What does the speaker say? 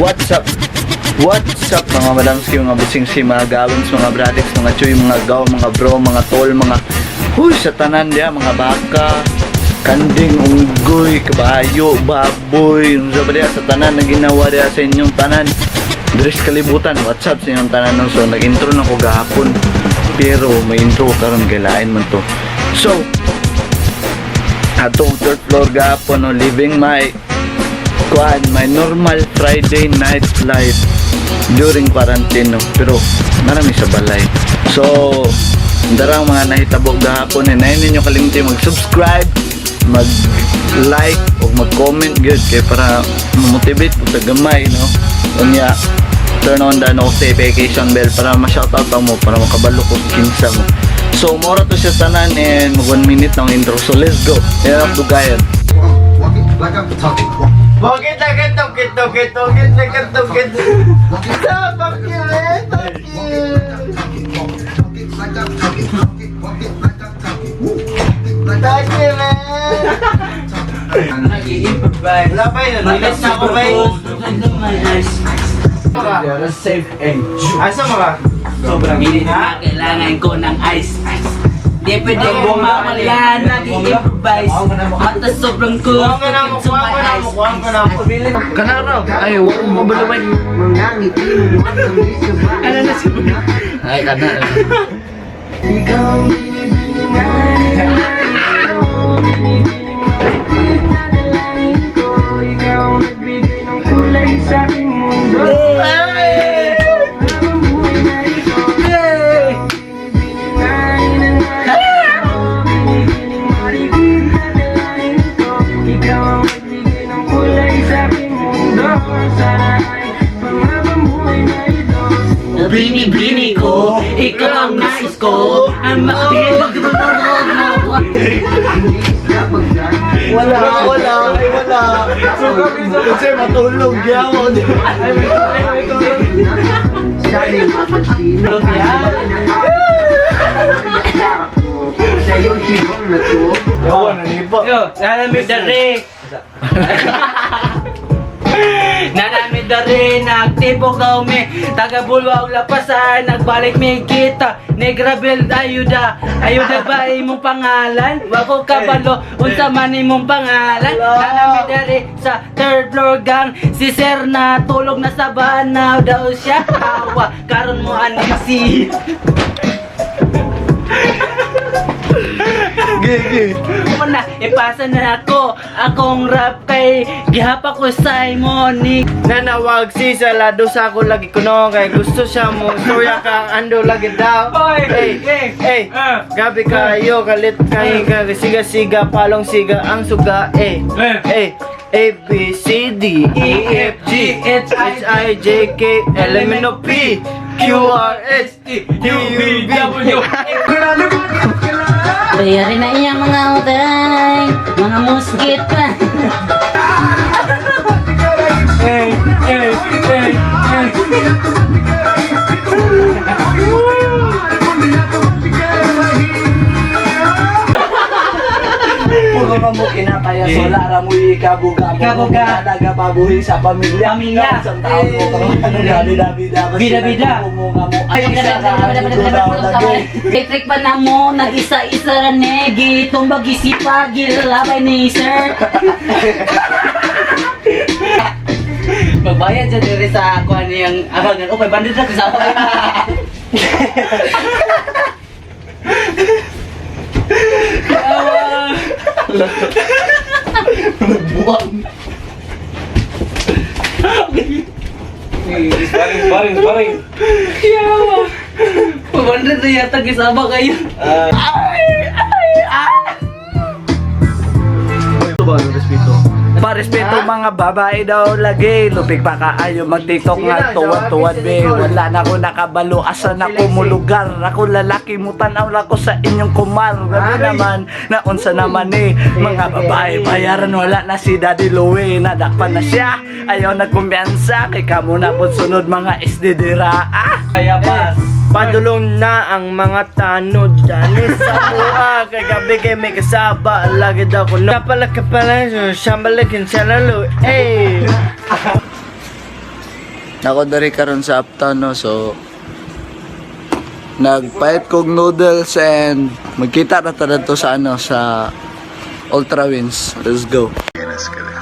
What's up? What's up, mga madamski, mga busingsi, mga gawins, mga bradix, mga chuy, mga gaw, mga bro, mga tol, mga huy, sa tanan diya, mga baka, kanding, unggoy, kabayo, baboy, unsa ba diya sa tanan na ginawa diya sa inyong tanan. Dres kalibutan, what's up sa inyong tanan, no? So, nag-intro na ko gahapon, pero may intro karon kay lain man to. So, atong third floor gahapon, no, living my kuan, my normal Friday night life during quarantine, no? Pero marami sa balay. So, darang mga nahitabo gahapon eh. Nahin ninyo kalimti mag-subscribe, mag-like, o mag-comment gyud kay para ma-motivate po sa gamay, no? Unya, turn on the notification bell para ma-shoutout mo, para makabalo ko kinsa mo. So, mora to siya tanan and mag 1 minute ng intro. So, let's go. Yan ang dugayan. Walk it like I'm talking. Walk it like a talk it, talk it, talk it like a talk it. Fuck you, man. Fuck you. Walk it like I'm talking. Walk it, walk it like I'm talking. Walk it like Fuck you, man. Nag-i-improvise. Wala pa yun. Relax na ako, bay. Safe and Asa mo ka? Sobrang init na kailangan ko ng ice. Ice. Di pwede bumawala, nag-i-improvise. Mata sobrang cool. Kuha ko na mo, kuha ko na mo, kuha ko na mo. Kanaraw! Ay, huwag mo mabalaway. Ano na si Ay, kana. Bini-bini ko, ikaw ang nais ko. Ang makatingin. Wala, wala, ay wala. Kasi matulog yan. Yawa, nanipa. Yo, nanami dere. Nanami dere, nagtipo ka umi. Taga Bulwa og Lapasan, nagbalik mi kita. Negra Bell, ayuda. Ayuda ba imong pangalan? Wa ko kabalo, unsa man imong pangalan? Nanami dere sa third floor gang. Si Sir na tulog na sa banaw daw siya. Awa, karon mo aning si. Gigi. Mo na, ipasa na ako. Akong rap kay gihapa ko sa imo ni Nanawag si Salado sa ako lagi kuno kay gusto siya mo storya ka ando lagi daw. Oy! Hey, hey, gabi kayo kalit kay ka siga siga palong siga ang suga eh. Eh, A B C D E F G H I J K L M N O P Q R S T U V W. Bayarin na iyang mga utay, mga musgit pa. Hey, hey, hey, hey. Puro ka mo kinataya sola ramuy kabuga mo. Ikabuga. Nagababuhi sa pamilya. Pamilya. Isang taon mo kang ano bida bida. Bida, bida. Mo nga mo. Ay, isa ka lagi. Electric pa na mo, nag-isa-isa ra negi, tumbag isipa, gilabay ni sir. Magbayad siya diri sa kuan niyang abangan. Oh, 500 ra kasama. Nagbuwang. Baring, baring. Yawa. 500 ra yata kisama kayo. Parespeto mga babae daw lagi. Lupig pa kaayo mag-TikTok nga tuwad-tuwad be. Wala na ko nakabalo asa na ko mulugar. Ako lalaki mo tanaw lang ko sa inyong kumar. Grabe naman na unsa naman eh. Mga babae bayaran wala na si Daddy Louie. Nadakpan na siya. Ayaw na kumpiyansa. Kay kamo na po sunod mga SDDra. Ah! Kaya pas. Padulong na ang mga tanod Dani sa mua Kay gabi kay may kasaba. Lagi daw ko na. Kapala kapala. Sambalakin sa lalo. Eh. Nako diri karon sa Uptown, no. So nagpahit kog noodles and magkita na ta didto sa ano, sa Ultra Wins. Let's go. Yes, kali.